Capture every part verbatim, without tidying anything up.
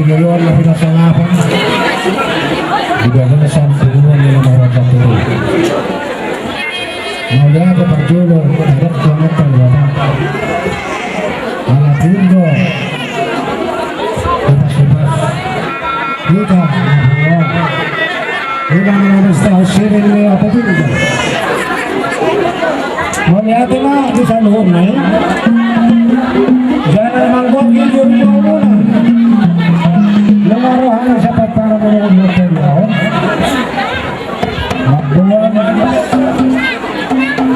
Di luar na pinasalapan. Di bagasan turunan ni Raja Turu. Mauliate parjolo, adong selamat pariwara. Ala pindo. Lepas-lepas. Kita. Kita mengambil setahun sini ni apa tu kita? Mauliate ma di saluhutna i. Jala manggohi juru muna. Nunga rohana sapat para muna. Mamboan.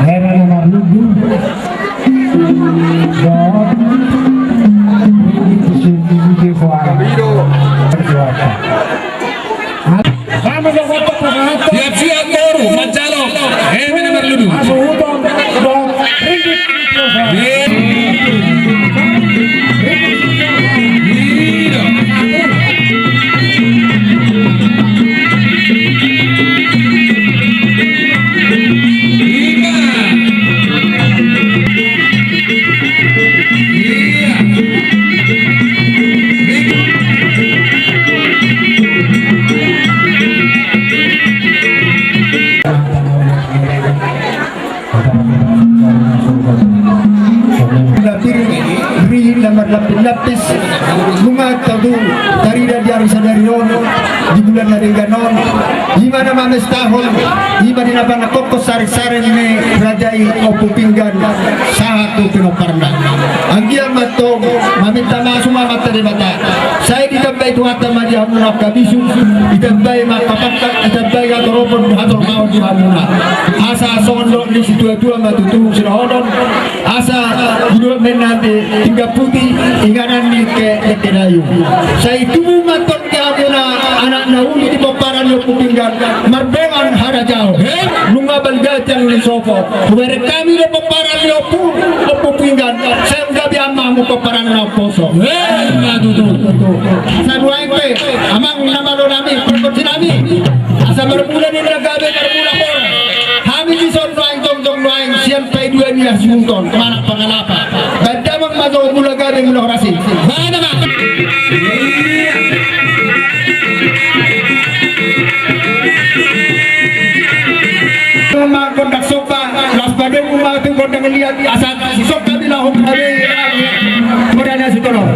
Hera na marludu. Dohot. Di sini di Fuara. Perjuangan. Siap-siap boru manjalo. Eme na marludu. Ri na marlapis-lapis, nunga tabo tarida di ari sadari on, di bulan na denggan on, i ma na mamestahon, i ma di na panakkokkon sari-sari ni raja i Ompu Pinggan, sahat tu pinomparna. Anggiat ma antong, maminta masu ma amanta Debata. Sai ditambai Tuhanta ma di hamuna angka bisuk, ditambai ma angka pangkat, ditambai hatoropon, hatormaon di hamuna. Asa songon dohot ni situa-tua ma tutu sidohonon, asa dua menang di tinggal putih, inganan ni ke, ke, ke dayu. Sai tubu ma antong di hamuna anak na uli di pomparan ni Ompu Pinggan, mardongan harajaon. Nunga balga tiang ni sopo. Hubereng hami do pomparan ni Ompu, Ompu Pinggan, sai gabe amang hamu pomparan na umposo. Ima tutu. Asa nuaeng pe, amang na malo nami, pargonsi nami. Asa marmula ninna gabe marmula horas. Hami dison nuaeng, jongjong nuaeng, sian paidua ni hasuhuton, manang pangalapa. Baen damang ma jo mula gabe mula horas i. Baen damang. Gondang somba, las padomu ma tu gondang liat, asa sisok hami laho gabe. Modalna sitolong.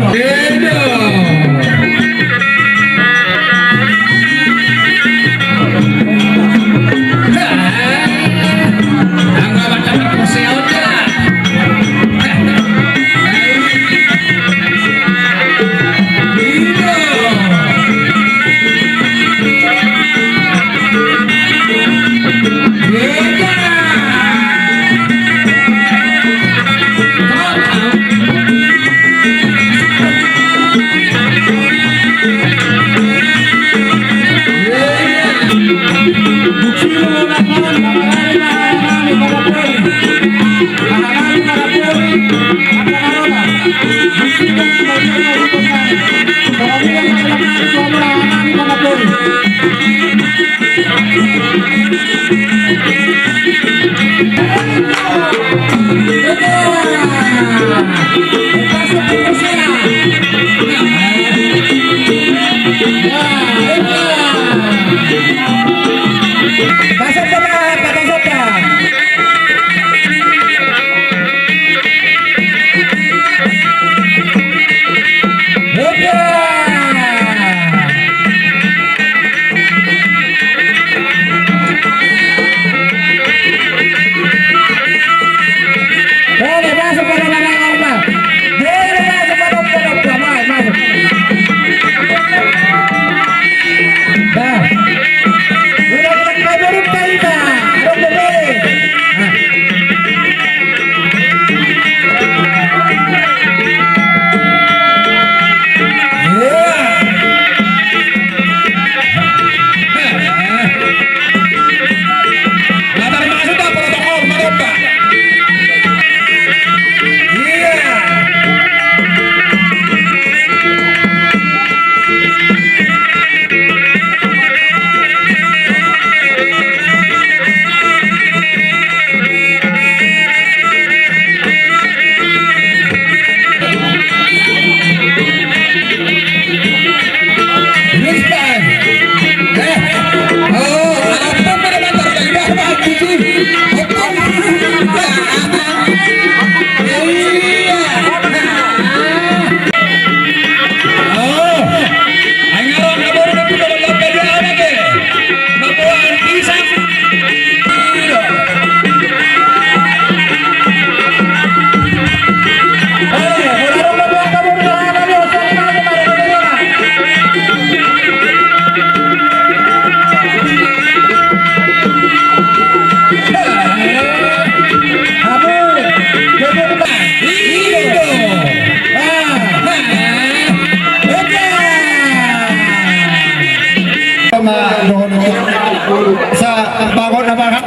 Sa bangun na bahat.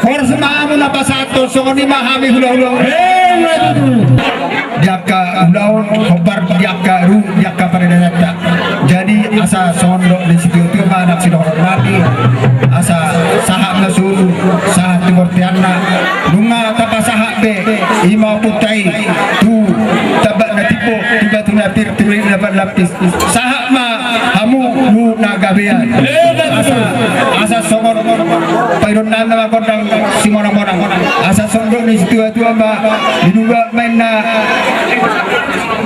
Horas ma hamu na pasahathon, songon i ma hami hulahula. Di angka ulaon, hombar di angka ru, di angka paradatonta. Jadi asa songon dok ni sitiotio ma na sidohonon nami. Asa sahat na suru, sahat tu borteanna. Nunga tapasahat be, i ma punta i. Tu tambak na timbo, tu batu na pir, tu na lapis. Sahat ma hamu tu na gabean. Asa, asa songon paidonan na gondang simonang-monang. Asa songon dok ni situatua ma, dilua ma inna,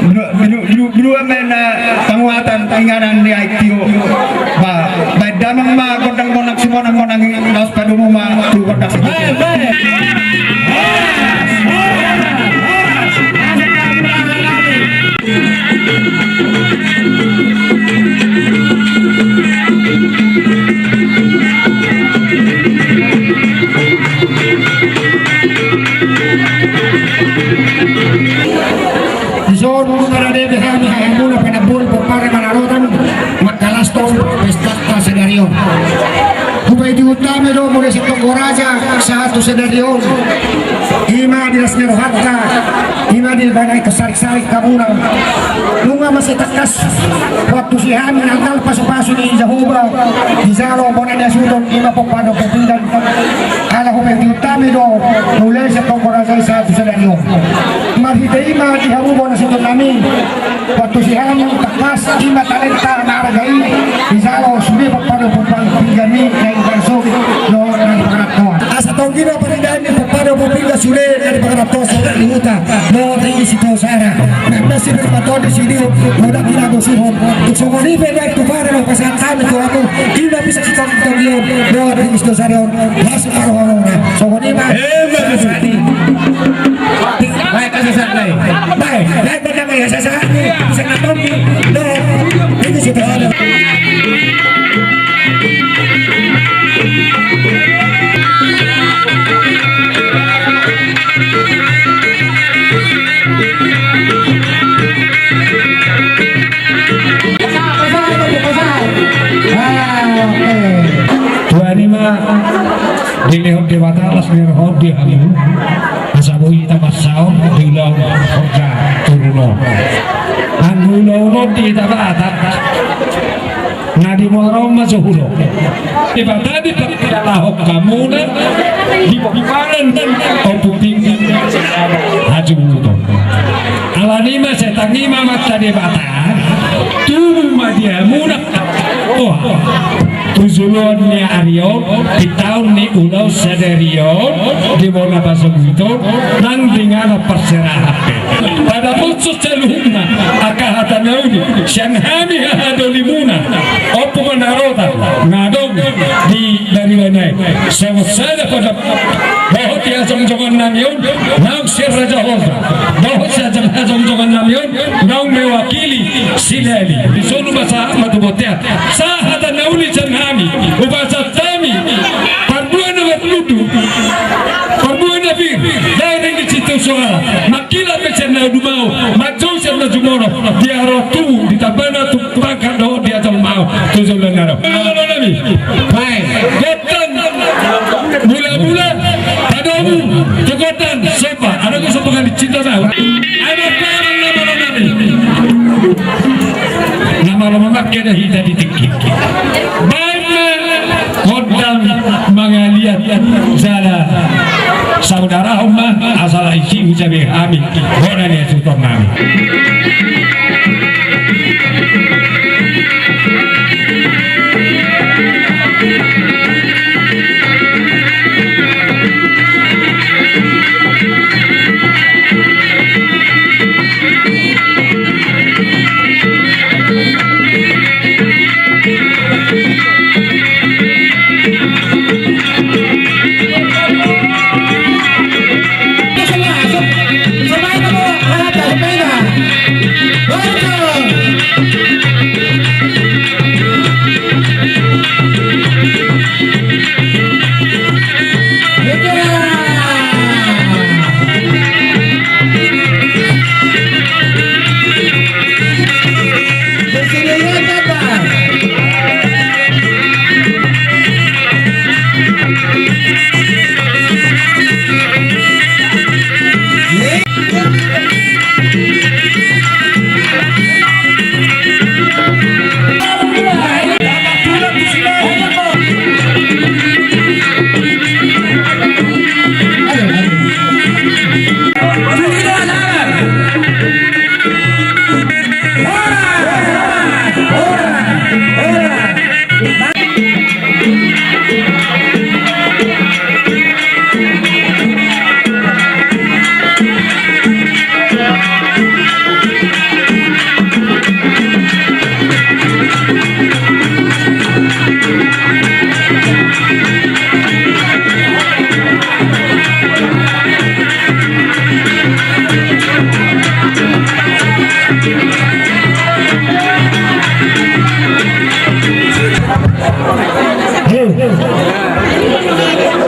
dilua, dilua, dilua ma inna panguatan inganan ni aek tio. Ba, baen damang ma gondang monang simonang-monang i, laos padomu ma tu gondang si. Dison, marade be hami haha muna penabur pompar manarotan mangkalaston pesta sadari on. Hupaihutihut hami do mauliate sian Ompu Raja sahat tu sadari on. I ma di las ni rohanta, i ma di bagasan sarik-sarik hamu na. Nunga mansai tangkas huantusi hami nangkin pasupasu ni Jahowa, dijalo bona ni hasuhuton i ma pomparan ni Ompu Pinggan. Ala hupaihutihut hami do mauliate sian Ompu Raja i sahat tu sadari on. Marhite i ma di hamu bona ni hasuhuton nami. Huantusi hami tangkas i ma talenta na arga i, dijalo sude pomparan ni Ompu Pinggan i naeng marsogot dohot na di pangarantoan. Asa tonggi ma paridaan ni pomparan ni Ompu Pinggan sude na di pangarantoan sahat di huta dohot di sitio sara. Na masih berpaton di sini, mudah kita bersihon. Tung songon i pe dohot tu pada dohot pasahat hami tu hamu, i ma bisa sitonggi-tonggi on dohot di sitio sara on. Masuk paruhon. Songon i ma. Emang. Baik, kasih santai. Baik, baik. Baik, baik, baik. Tuani ma dilehon Debata las ni roha on di hamu. Asa boi hita marsaor di ulaon horja turun on. Anggo ulaon on di hita Batak, Na di muara on ma so hudok. Debata diparhalahon hamuna di palan dan ompung pinggan hajunguton. Alani i ma setan i ma mata Debata tubu ma di hamuna. Wah. Tu joloan ni ari on, di taon ni ulaon sadari on, di bona pasaguiton, nang denggan parserahan pe. Pada poso saluhutna, angka hata na uli, sian hami hahadolimuna, ompung na rota, na adong di bariba nai. Songon sada pada dohot di hajongjongan nami on, naung sian Raja Horta, dohot sian hajongjongan nami on, naung mewakili silali. Di son ma sahat ma tu bontean. Sahat hata na uli sian hami, hupasahat hami parbue na marlundu, parbue na pir, daerah di situ suara, mangkilap sian na dumao, manjou sian na jumolo, di ari on tubu, di tambana tu pangkat dohot di atas mao, tu joloan na ro. Halo nami. Baik. Gondang. Mula-mula, padomu, tu gondang, somba, adong somba kali cinta tahu. Ada sekarang nama lo nami. Nama lo memakai dah hita di tingki. Baik, gondang mangaliat jala saudara homa asal isi ucabe hami. Bona ni asuton nami.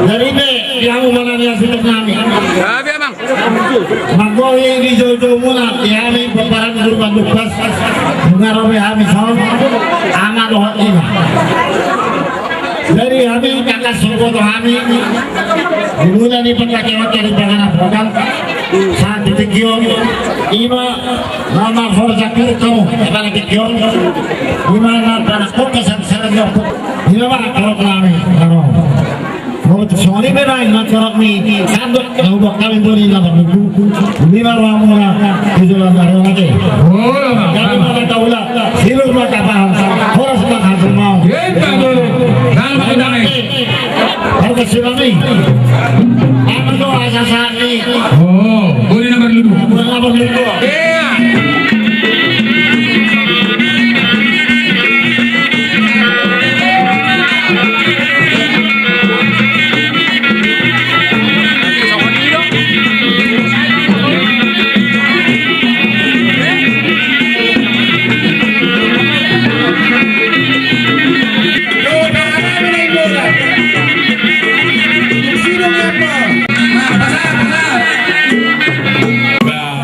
Jadi pe, di hamu manang ni asuton nami. Manggohi di joujou muna, di hami pomparan Guru Panduk Pas, nunga ro be hami son, ama dohot ina. Jadi hami tangkas soboto hami, di muna ni pangkataion dari panganan podan, sahat di tingki on, ima na marhorja pir hamu, di tingki on, ima na panakok kesan-kesan joput, ima ma torop nami, aro. Songon i ma nang na torop ni tandok na huboan hami boni na marlundu. Ima rohamuna di joloan na ro on ate. Gabe ma taula, siluk ma tapaham, horas ma hasomaon. Enta dulu. Nang kudang i. Harga sinami. Apa tu asa sani? Oh, boni na marlundu. Boni na marlundu. Iya.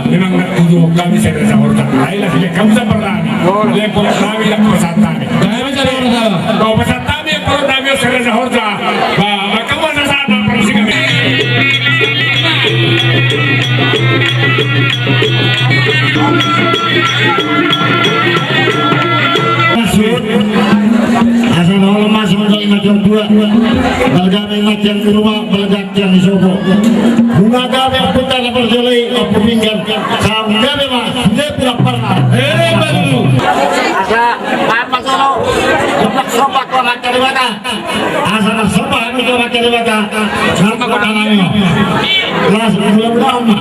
Memang tujuan kami Seraja Horta. Ayo lah, sini kamu sabar lah. Lihat pola kami, lihat perasaan kami. Kami Seraja Horta. Kau pesan kami, perut kami Seraja Horta. Ba, ba, kamu ada saat apa sih kami? Maksud, Balga ma nangkin di ruma, balga nangkin di sopo. Nunga gabe Ompunta na parjolo i, Ompu Pinggan. Saur gabe ma, sude pinaparna. Ere baru. Asa, apa solo? Somba, somba, kau nak cari mata. Asa na somba, kau nak cari mata. Somba, kau nak cari mata. Las, mudah-mudahan ma.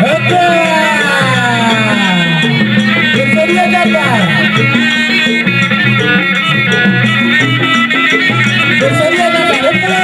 Oke. Bersedia, Jabar? Bersedia, Jabar? Oke.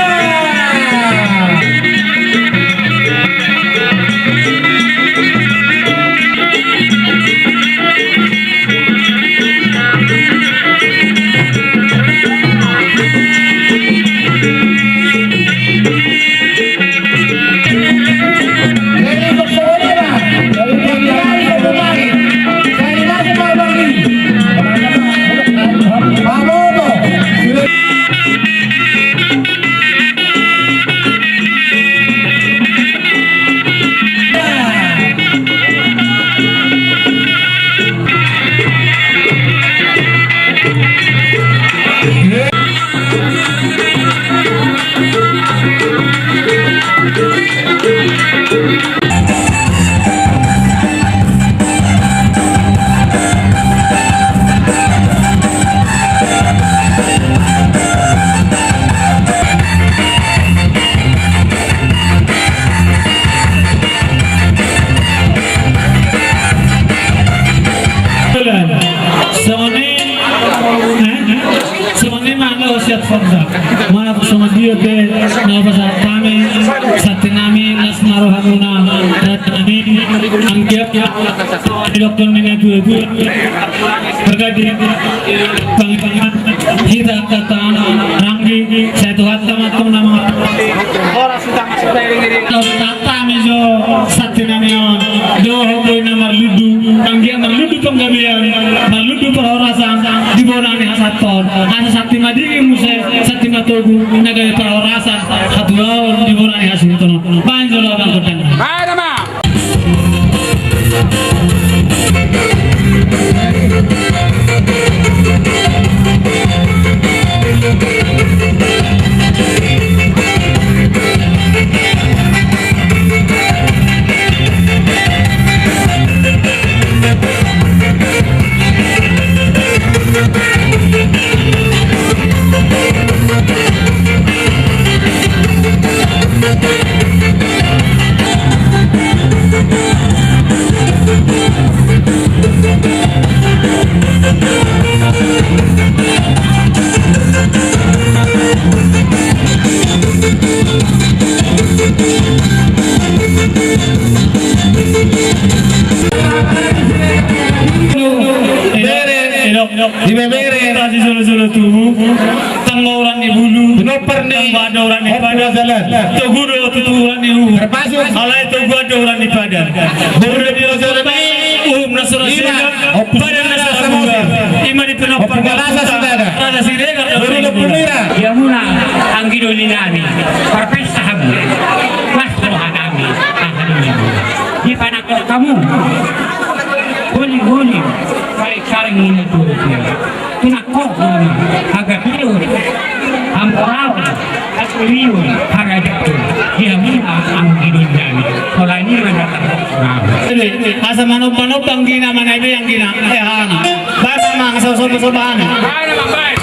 Songon i, eh? Songon i ma na siat forsa. Molo songon dia pe na pasahat hami, santi nami, las ma rohamuna, rata nami, anggiat, didok ni na tuatua. Berkati, pangipangan, hita kata, ranggi, sai Tuhanta ma tong nama. Horas utang. Tata mejo santi nami on. Dohot do i na marlundu, anggiat marlundu panggabean, marlundu parhorasan di bona ni hasanto on. Asa santi madingin muse, santi matogu, na gabe parhorasan, hatuaon di bona ni hasintongan. Baen jolo abang godang. Baen ma. Ibebere. Tasi solo-solo tubu. Tanggo urat ni bulu. Pinompar ni. Tanggo ada urat ni padan. Togu do tutu urat ni uhum. Termasuk. Alai togu ada urat ni padan. Boru di Raja Lemi. Uhum na so ra sega. Padan na so ra muba. Ima di pinompar. Rada Siregar. Boru di Pemira. Ia muna anggi doli nami. Parpesta hamu. Mas roha nami. Aha doli nami. Di panak hamu. Goli-goli. Baik sarang ini tuh. Tunak kok nama. Agak liur. Amporaon. Liur. Harajaon. Dia muna anggi doli nami. Kalau ini mana tak kok nama. Asa manopang-nopang gina mana be yang gina. Eh, hana. Basa mang so so so hana. Hana mang baik.